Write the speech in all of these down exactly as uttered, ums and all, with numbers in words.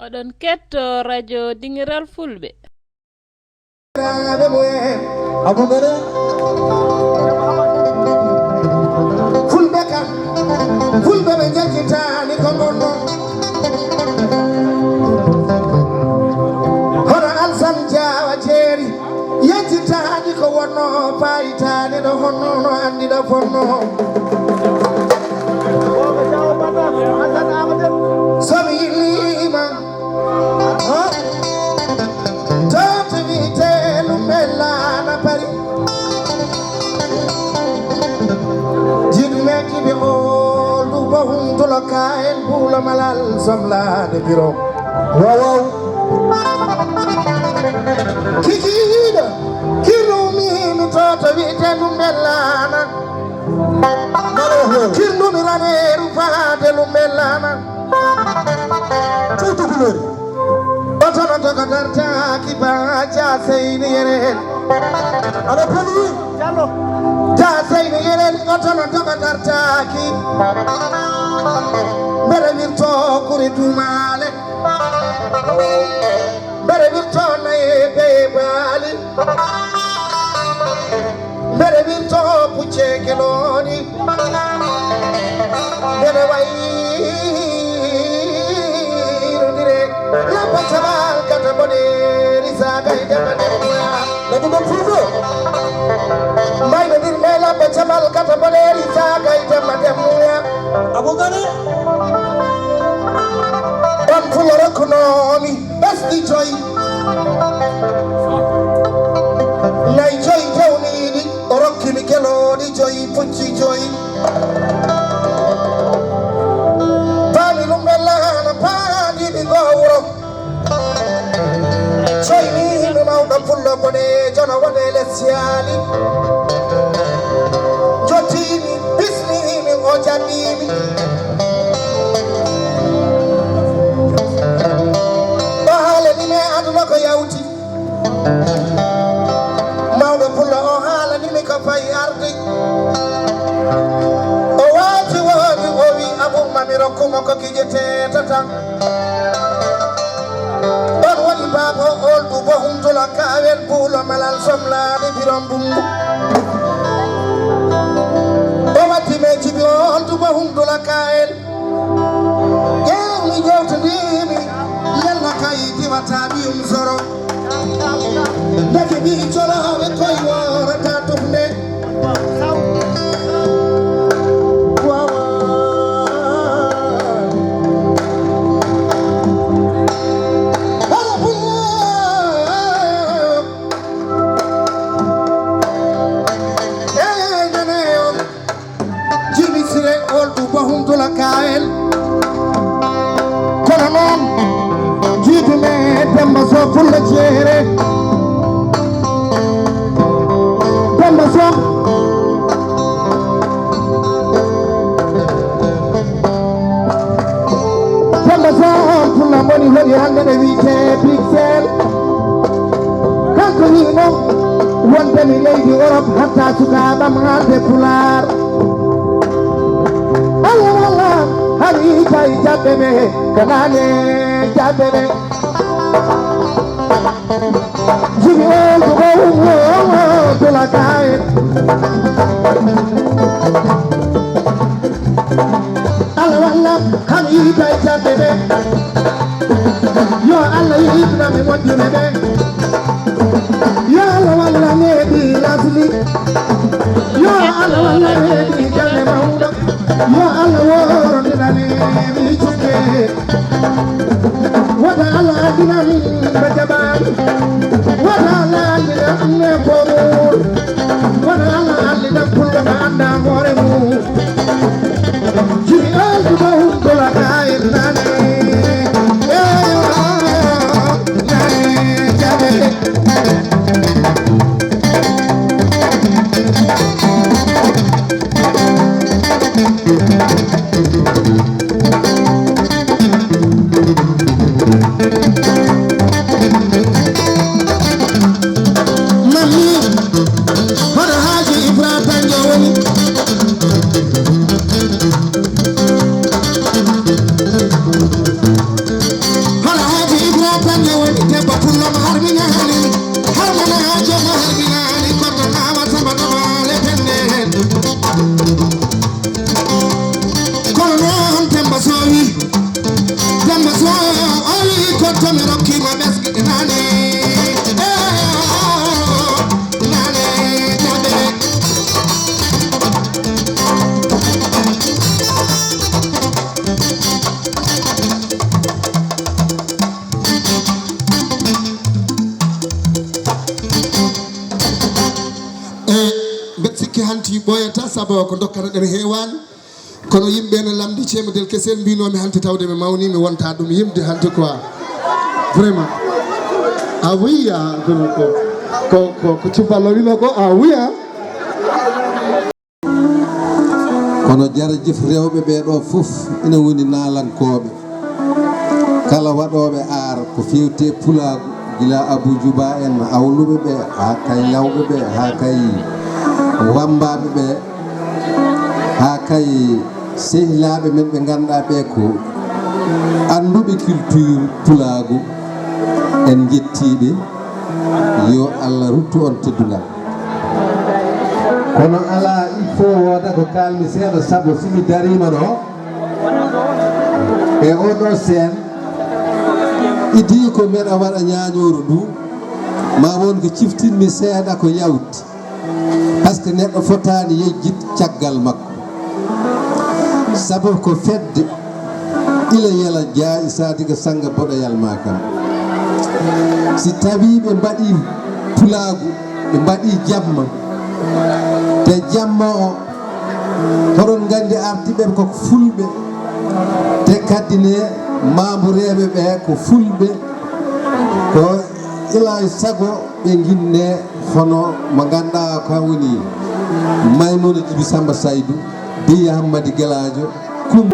Oɗon ketto radio Dingiral Fulɓe. Abubakar. Fulɓe kam, Fulɓe ɓe njettitaani ko ngonno. Hono Alsan Jaawa Jeeri yettitaani ko wonno, paayitaani ɗo honno, no anndi ɗo fonno. So mi yilliima, to to wiyetee Lumbe Laana Pari. Jiɗu men kiɓe oolu bo humtulo ka en buulo malal somlaade biro. Wawaw. Kikiiɗo, kirumi mi to to wiyetee Lumbe Laana. Kirnumi raneeru faade Lumbe Laana. Tuuti kuleeri. Oto no doga dartaaki ba Jaaseyni Yeren. Aɗa peli? Jaaseyni Yeren, oto no doga dartaaki. Mbeɗa wirto kuri duumaale. Mbeɗa wirto naye beye baali. Mbeɗa wirto pucce gelooɗi. Mbeɗa wayrondire labba caɓal kata boɗeeri saagay demba demba. Nabi ɗo puuɗo. Mbaynodir me labba caɓal kata boɗeeri saagay demba demba. Abubakar. On fulo rokkunoomi. Ɓesɗi joyi, nayi joyi jawniiɗi, o rokki mi gelooɗi joyi, pucci joyi. Paami ɗum ɓe laana, paandiiɗi ngoo wuro. Joyniimi mawɗo pullo boɗeejo no wonde les yaali. Jottiimi, bismiimi, o jaɓɓiimi. O haalani mi aduna ko yawti. Mawɗo pullo o haalani mi ko fayi arde. O waati woowi o wi abumma mi rokkuma ko gijete tata. Ɗon woni baaba o oldu bo humtula kaawel buulo malal somlaani biron bungu. O waddi me jibi o oldu bo humtula kaawel. Ƴeew mi ƴeewtodiimi, yalla kay diwata ɓiyum soro. Ndeke ɓii colooɓe koy woorata tufnde. Wawa. Hara bulla. Ey, nane on. Jimi Sire oldu bo humtula kael. Kono noon, jiidume Demba Soh Fulla Jeere. Demba Soh. Demba Soh Fulla moni holi hannde ne wiyetee Bruxelles. Kanko wiino wonde mi leydi Europe hatta sukaaɓam haalde Pulaar. Allah walla hani tawi jaɓɓe ɓe, kanaane jaɓɓe ɓe. Jibi on ko ɗo wuro tula kaye. Allah walla hani tawi jaɓɓe ɓe. Yo Allah yiɗna mi moƴƴude ɓe. Yo Allah walla neeɓi lasli. Yo Allah walla neeɓi galle mawɗo. Yo Allah worondinani mi cukke. Wata Allah addina min ɓe jaɓaani. Wata Allah Hanti ɓooyata, sabu ko dokkata ɗen heewaani. Kono yimɓe ne lamndi ceemedel kesel, mbinoomi hanti tawde mi mawni, mi wonta ɗum yimde hanti quoi. Vraiment. Ah oui, ah, ko, ko, ko, ko, ko Cubballo wino ko, ah oui, ah. Kono jarajif rewɓe ɓee ɗoo fof ina woni naalankooɓe. Kala waɗooɓe aar ko feewti e pulaagu, gila Abuu Juba en, Awluɓe ɓee, haa kay Lawɓe ɓee, haa kay Wammbaaɓe ɓee, haa kay sehilaaɓe men ɓe ngannduɗaa ɓee ko annduɓe culture pulaagu, en njettii ɓe. Yo Allah ruttu on teddungal. Kono alaa, il faut wooda ko kaalmi seeɗa, sabu si mi dariima ɗo e oo ɗoo seen, idii ko mbeɗa waɗa ñaañooru ndu, ma won ko ciftinmi seeɗa ko yawti. Parce que neɗɗo fotaani yejjit caggal makko. Sabu ko fedde ila yala jaayi, sa diga sanga boɗo yalma kam. Si tawi ɓe mbaɗi pulaagu, ɓe mbaɗi jamma, te jamma o, hoɗon nganndi ardiiɓe ko fulɓe, te kadi ne maambureeɓe ɓe ko fulɓe, ko ila e sago ɓe nginne hono mo ngannduɗaa ko woni Maymuna Jibi Samba Saydu, Biya Hammadi Gelaajo, Kum.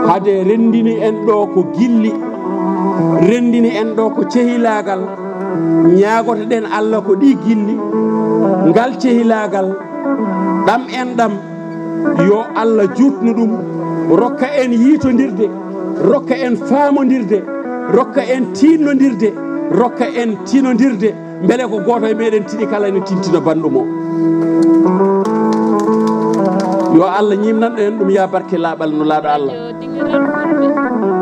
Hade renndini en ɗoo ko gilli, renndini en ɗoo ko cehilaagal, ñaagoto-ɗen Allah ko ɗii gilli, ngal cehilaagal, ɗam en ɗam, yo Allah juutnu ɗum, rokka en yiitondirde, rokka en faamondirde, rokka en tiiɗnondirde, rokka en tinondirde. Mbele ko gooto e meɗen tini kala ene tintino banndum o. Yo Allah ñimnan en ɗum ya barke laaɓal no laaɗo Allah.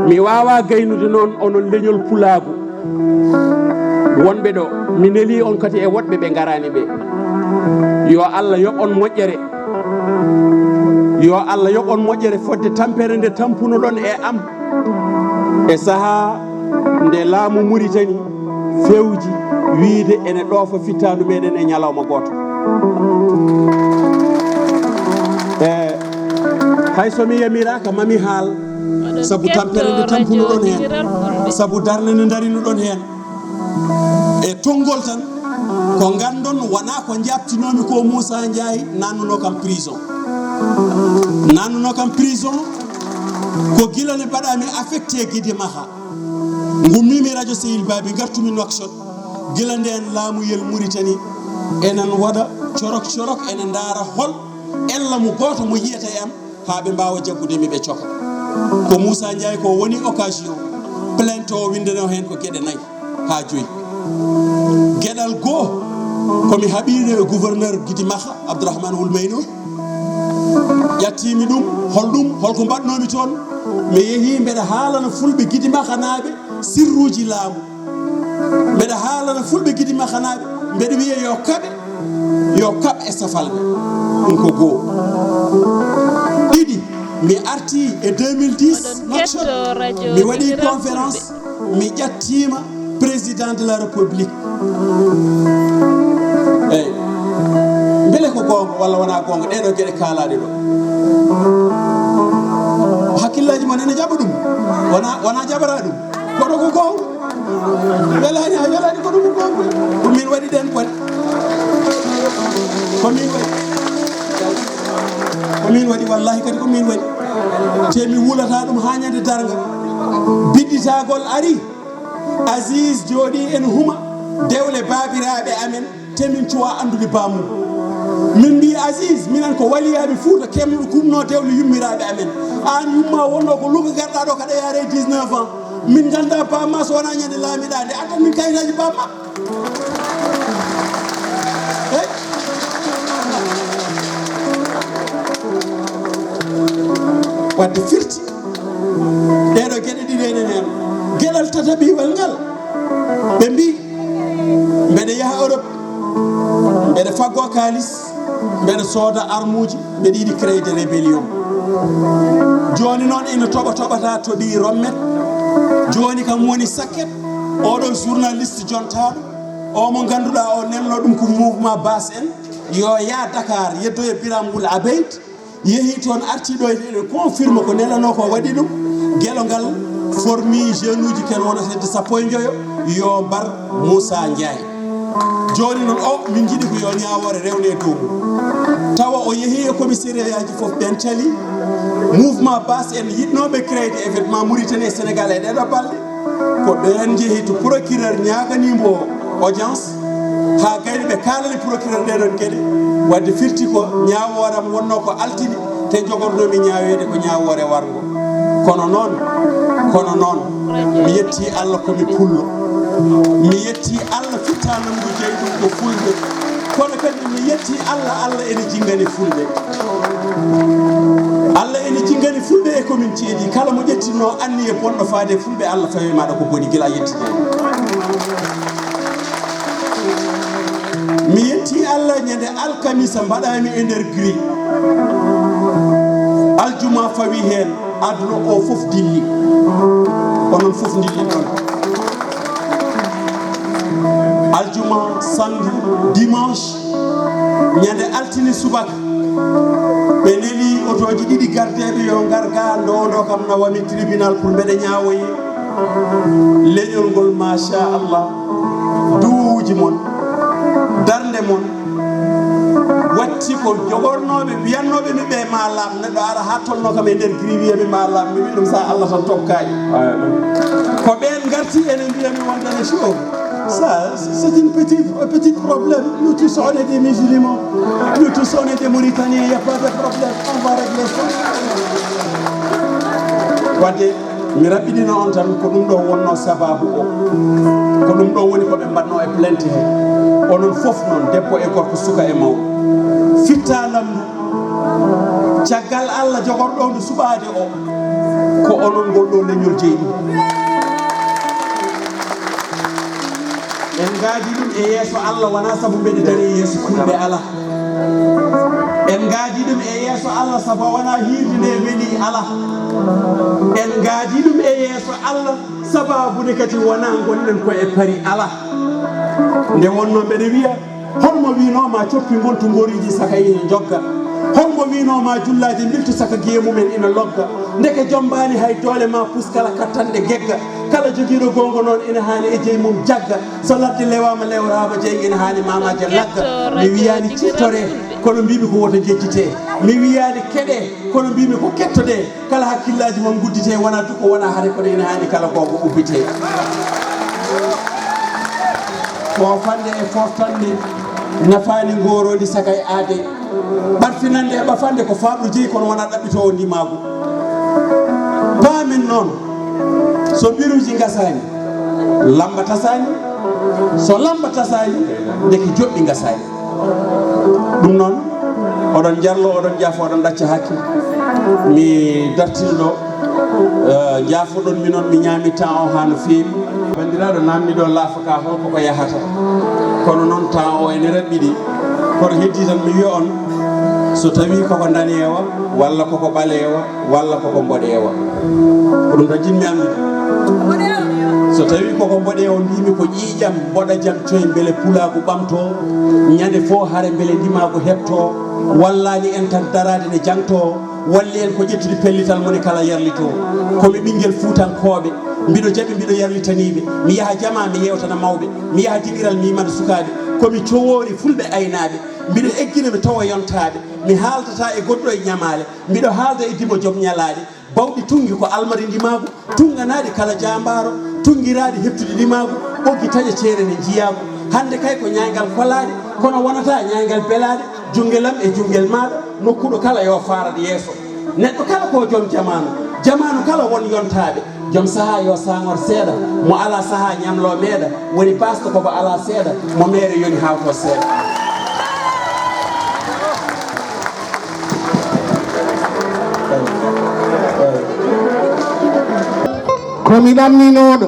Mi waawa gaynude noon onon leñol pulaagu wonɓe ɗo. Mi neli on kadi e woɗɓe ɓe ngaraani ɓe. Yo Allah yoɓ on moƴƴere. Yo Allah yoɓ on moƴƴere fodde tampere nde tampunoɗon e am e sahaa nde laamu Muritani fewji wiyde ene ɗoofa fittaandu meɗen e ñalawma gooto. E hay so mi yamiraaka ma mi haal, sabu tampere nde tampunoɗon heen, sabu darnde nde ndarinuɗon heen. E tonngol tan, ko nganndon wonaa ko njaabtinoomi ko Muusaa Njaay naatnunoo kam prison. Naatnunoo kam prison ko gila nde mbaɗaa-mi affecté Gidi Maha. Ngummiimi radio Sehil Baabi, ngartumi Nouakchott. Gila ndeen laamuyel Muritani enen waɗa corok corok, enen ndaara hol ella mo gooto mo yiyata e am haa ɓe mbaawa jaggude mi ɓe coka. Ko Muusaa Njaay ko woni occasion, plainte o winndanoo heen ko geɗe nayi haa joyi. Geɗal goo, ko mi haɓiino e gouverneur Gidi Maha, Abdourahmane Wul Maynoun. Ƴattiimi ɗum, hol ɗum, hol ko mbaɗnoomi toon? Mi yehii mbeɗa haalana fulɓe Gidi Mahanaaɓe sirruuji laamu. Mbeɗa haalana fulɓe Gidi Mahanaaɓe, mbeɗa wiya yo kaɓe, yo kaɓ e safalɓe. Ɗum ko goo. Ɗiɗi, mi artii e deux mille dix, Nouakchott, mi waɗii conférence, mi ƴattiima président de la République. Eyi. Goonga walla wonaa goonga, ɗee ɗoo geɗe kaalaaɗe ɗoo. Hakkillaaji mon ene jaɓa ɗum? Wonaa, wonaa jaɓataa ɗum? Kono ko goonga. Welaani, a welaani, kono ko goonga. Ko min waɗi ɗeen bone. Ko min waɗi. Ko min waɗi, wallaahi kadi ko min waɗi. Te mi wulataa ɗum haa ñande darnga. Bidditagol ari. Aziz jooɗii ene huma dewle baabiraaɓe amen, te min cuwaa anndude bammum. Min mbii, Aziz, minen ko waliyaaɓe Fuuta keewɗo kumnoo dewle yummiraaɓe amen. Aan yumma wonnoo ko Luga, ngarɗaa ɗoo kaɗa yaare dix-neuf ans. Min nganndaa bamma so wonaa ñande laamiɗaa nde, addan min kayitaaji bamma. Hey. Wadde firti, ɗee ɗoo geɗe ɗiɗi enen heen. Geɗal tataɓiwal ngal, ɓe mbii, mbeɗa yaha Europe, mbeɗa faggoo kaalis, mbeɗa sooda armuuji, mbeɗa yiɗi créer de rébellion. Jooni noon ina toɓa toɓata, toɓii rommet. Jooni kam woni sakket, oɗo journaliste jontaaɗo, o mo ngannduɗaa o nelno ɗum ko mouvement base en, yo yaa Dakar, yeddoya Biram Wul Abeid, yehi toon, arti ɗo, ene confirme ko nelanoo ko, waɗi ɗum. Gelo ngal formi jeune uji ken wonata hedde sappo e njoyo, yo mbar Moussa Ndiaye. Jooni noon o, min njiɗi ko yo ñaawoore rewne e dow mum. Tawa o yehi e commissariat ji fof, ɓen cali. Mouvement base en yiɗnooɓe créer événement Mauritanie e Sénégal e ɗeɗo balɗe. Ko ɓeen njehi to procureur ñaaganii mbo audience, haa gayni ɓe kaalani procureur ɗee ɗoon geɗe. Wadde firti ko ñaawooram wonnoo ko altini, te jogornoomi ñaaweede ko ñaawoore warngo. Kono noon, kono noon, mi yettii Allah ko mi pullo. Mi yettii Allah, fittaanam ngu jeyi ɗum ko fulɓe. Kono kadi mi yettii Allah, Allah ene jinngani fulɓe. Allah ene jinngani fulɓe e commune Thiédi. Kala mo ƴettinnoo anniye bonɗo faade e fulɓe, Allah fawi ma ɗo ko boni gila a yettide. Mi yetti Allah, ñande alkamisa mbaɗaami e nder gri. Aljuma fawi heen, aduna o fof dilli. Onon fof ndilli ɗon. Aljuma, samedi, dimanche, ñande altine subaka, ɓe neli otooji ɗiɗi gardeeɓe yo ngar ga, ndowondo kam, nawami tribunal pour mbeɗa ñaawoye. Leñol ngol, machallah, duwuuji mon, darnde mon, watti ko jogornooɓe, wiyannooɓe mi ɓe ma laaɓ. Neɗɗo ara haa tolno kam e nder gri, wiya mi ma laaɓ, mi wi ɗum sa Allah tan tokkaani. Ko ɓeen ngarti ene mbiya mi wondana show. Ça, c'est une petite, un petit problème. Nous tous, on est des musulmans. Nous tous, on est des Mauritaniens. Il n'y a pas de problème. On va régler ça. Wadde, mi raɓɓiɗino on tan, ko ɗum ɗo wonno sababu o. Ko ɗum ɗo woni ko ɓe mbaɗno e plainte he. Onon fof noon, debbo e gorko, suka e mawɗo. Fitta lamndu. Caggal Allah jogorɗo ndu suɓaade o, ko onon ngol ɗo leñol jeyi ɗum. En ngaadi ɗum e yeeso Allah, wonaa sabu mbeɗe dari e yeeso fulɓe, alaa. En ngaadi ɗum e yeeso Allah sabu wonaa hiirde nde weli, alaa. En ngaadi ɗum e yeeso Allah sababu ne kadi wonaa ngonɗen ko e Paris, alaa. Nde wonno mbeɗe wiya, holmo wiinoo ma coppi ngontu ngoriiji saka ina njogga? Holmo wiinoo ma jullaaji mbiltu saka giye mumen ina logga? Ndeke jombaani hay doole ma pus kala kattanɗe gegga. Kala jogiiɗo goonga noon ina haani e jeyi mum jagga. So ladde lewaama lewraama jeyi ina haani maamaaje lagga. Mi wiyaani ciftoree, kono mbiimi ko woto njejjitee. Mi wiyaani keɗee, kono mbiimi ko kettodee. Kala hakkillaaji mon ngudditee, wonaa duko, wonaa hare, kono ina haani kala goonga ubbitee. Foofannde e foftannde nafaani ngooroondi saka e aade. Ɓarfinannde e ɓafannde ko faaɓru jeyi, kono wonaa ɗaɓɓitoowo ndimaagu. Paamen noon, so mbiruuji ngasaani, lammba tasaani, so lammba tasaani, ndeke joɓɓi ngasaani. Ɗum noon, oɗon njarlo, oɗon njaafo, oɗon ɗacca hakke. Mi dartino ɗo, eh, njaafoɗon mi noon, mi ñaami temps o haa no feewi. Banndiraaɗo naamni ɗo laafa ka holko ko yahata. Kono noon temps o ene raɓɓiɗi. Kono heddi tan mi wiya on, so tawi koko ndaneewa, walla koko ɓaleewa, walla koko mboɗeewa. Ko ɗum tan jinmi anndude. So tawii koko mboɗe o, mbiimi ko ƴiiƴam, mboɗa jam coy, mbele pulaagu ɓamtoo, ñande fof hare mbele ndimaagu heɓtoo, wallaani en tan daraade ne jangtoo, walli en ko ƴettude pellital moni kala yarlitoo. Ko mi ɓinngel fuutankooɓe, mbiɗo jaɓi, mbiɗo yarlitanii ɓe, mi yaha jamaa, mi yeewtana mawɓe, mi yaha dingiral, mi yimana sukaaɓe, ko mi cowoori fulɓe aynaaɓe, mbiɗo eggina, mi tawa yontaaɓe, mi haaldataa e goɗɗo e ñamaale, mbiɗo haalda e dimo joom ñalaaɗe, bawɗi tunngi ko almari ndimaagu, tunnganaaɗi kala jaambaaro, tunngiraaɗi heɓtude ndimaagu, ɓoggi taƴa ceere ne njiyaagu. Hannde kay ko ñaaygal kolaaɗe, kono wonataa ñaaygal belaaɗe, junngel am e junngel maaɗa, nokkuɗo kala yo faarat yeeso. Neɗɗo kala ko joom jamaanu, jamaanu kala won yontaaɓe. Joom sahaa yo saangor seeɗa, mo alaa sahaa ñamloo meeɗa, woni baasɗo ko mo alaa seeɗa, mo meere yoni hawto seeɗa. Ko mi ɗanninooɗo,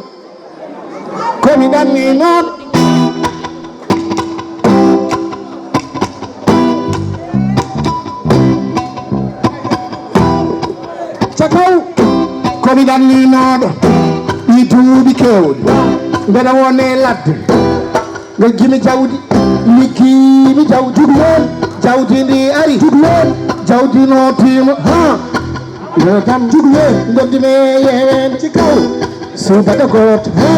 ko mi ɗanninooɗo. Cakaw, ko mi ɗanninooɗo, ɗi duuɓi keewɗi, mbeɗa wone ladde, ngal gimi jawdi, liggimi jawdi, jawdi ndi ari, jawdi nootiima, ha, yo jam, ndondi me yewen ci kaw, subaka gooto, ha,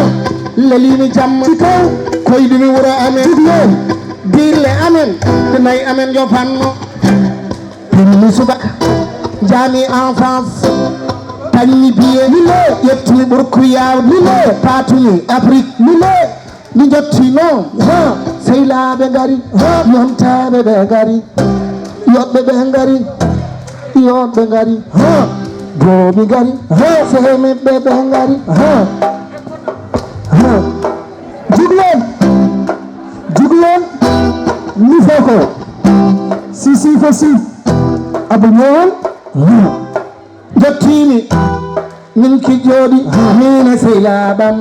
lelimi jamma, ci kaw, koydumi wuro amen, dille amen, ɗe nayi amen yo fanno. Pinmi subaka, jaami enfance, tañmi biye, mille, ƴettumi ɓurku yawde, mille, patumi Afrique, mille, mi jottino, ha, seylaaɓe ngari, ha, yontaaɓe ɓe ngari, yoɓɓe ɓe ngari, yoɓɓe ngari, ha, goomi ngari, ha, sehemeɓɓe ɓe ngari, ha, ha. Jiglen, jiglen, mi foko, si si fo si, abu ñoon, ha. Jottimi, min ki jooɗi, min e seylaaɓam,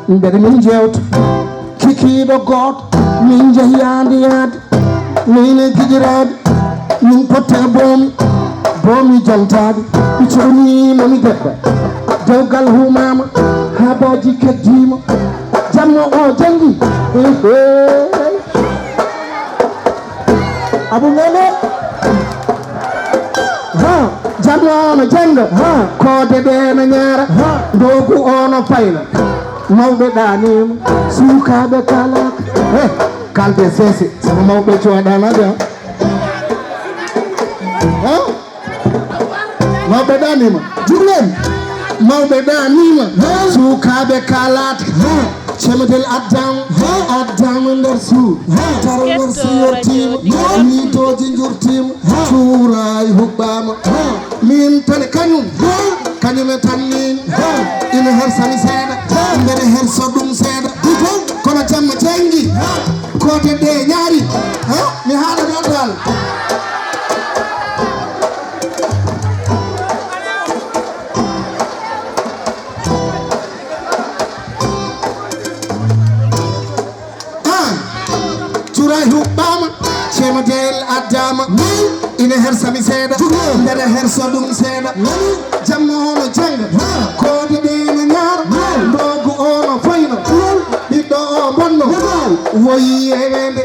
mbeɗa min jewta, kikiiɗo gooto, min jehi yaade yaade. Min e giƴiraaɓe, min potta e boomi, boomi jantaaɗi, mi cuɓaniima mi debba. Dewgal humaama, haabaaji keddiima, jamma o janngi. Ehe. Abu Ngene. Ha, jamma o no jannga. Ha, koode ɗe no ñaara. Ha, ndoogu o no fayna. Mawɓe ɗaaniima, suukaaɓe kalaaka. He, kalde sese, sabu mawɓe cooɗaanaade, ha? Ha? Mawɓe ɗaaniima. Jublen. Mawɓe ɗaaniima. Ha? Suukaaɓe kalaata. Ha? Cemedel addaama. Ha? Addaama nder suudu. Ha? Taro nder siyottiima. Ha? Miitooji njurtiima. Ha? Cuuraay huɓɓaama. Ha? Min tan e kañum. Ha? Kañum e tan min. Ha? Ina hersami seeɗa. Ha? Mbeɗa herso ɗum seeɗa. Ha? Kono jamma janngi. Ha? Koode ɗe ñaari. Ha? Mi haala ɗon dal. Ah, cuuray huɓɓaama, cemedel addaama. Min ina hersami seeɗa, mbeɗa herso ɗum seeɗa. Jamma o no jannga, koode ɗe no ñaara, ndoogu o no foyna, ɓiɗɗo o bonno, woyi e weende.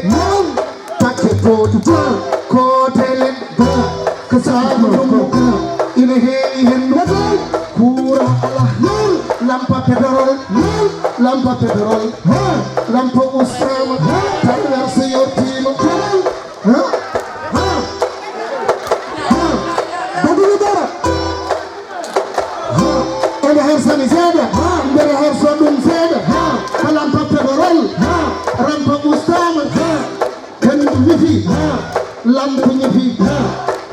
Takke pootu, koote len, ko saabu ɗum, ina heewi henndu. Kuura alaa, lampa pétrole, lampa pétrole, lampa ustaama, traverse yottiima. Ha? Ha? Ha? Badiri dara. Ha? Ene hersami seeɗa. Ha? Mbeɗa herso ɗum seeɗa. Ha? Ko lampa pétrole. Ha? Lampa ustaama. Ha? Henndu ñifi, lampu ñifi,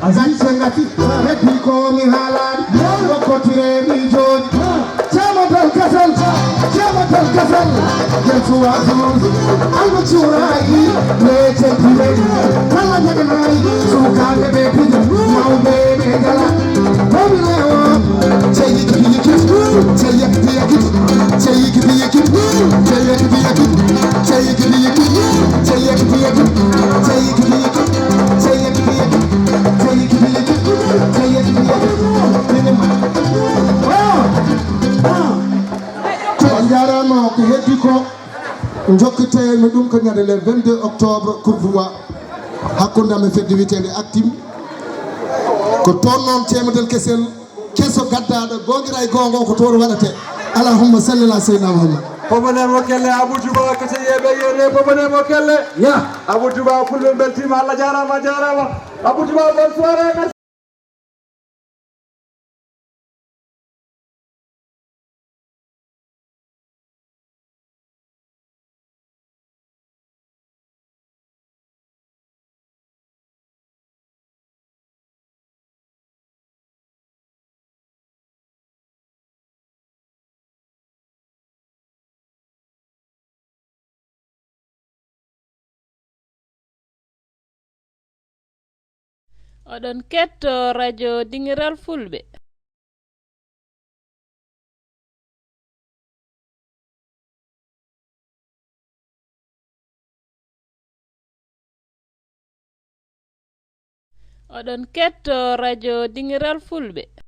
gacce ngati, heddi ko mi haalaani, wokkotire miijooji. Ceematal gasal, ceematal gasal, yen suwaa suusi, alma cuuraayi, le centi le, kala jaganaayi, sukaaɓe ɓe pija, mawɓe ɓe ngala. Komi rewo, ceyiki yiki, ceyiki yiki, ceyiki yiki, ceyiki yiki, ceyiki yiki, ceyiki yiki, ceyiki yiki, ceyiki yiki, ceyiki yiki, ceyiki yiki. Ah! Ah! Le vingt-deux octobre, Courbevoie, hakkunde amen fedde wiyeteende Actim. Ko toon noon ceemedel kesel, keso gaddaaɗo, goongira e goongo, ko toon waɗate. Allahumma salli ala Seydina Muhammad. Pobanemo kelle Abou Touba, ko sey yeɓe yene, pobanemo kelle. Ya. Abou Touba, fulɓe beltima, Allah jarama, jarama. Abou Touba, bonne soirée, merci. Oɗon ketto radio Dingiral Fulɓe. Oɗon ketto radio Dingiral Fulɓe.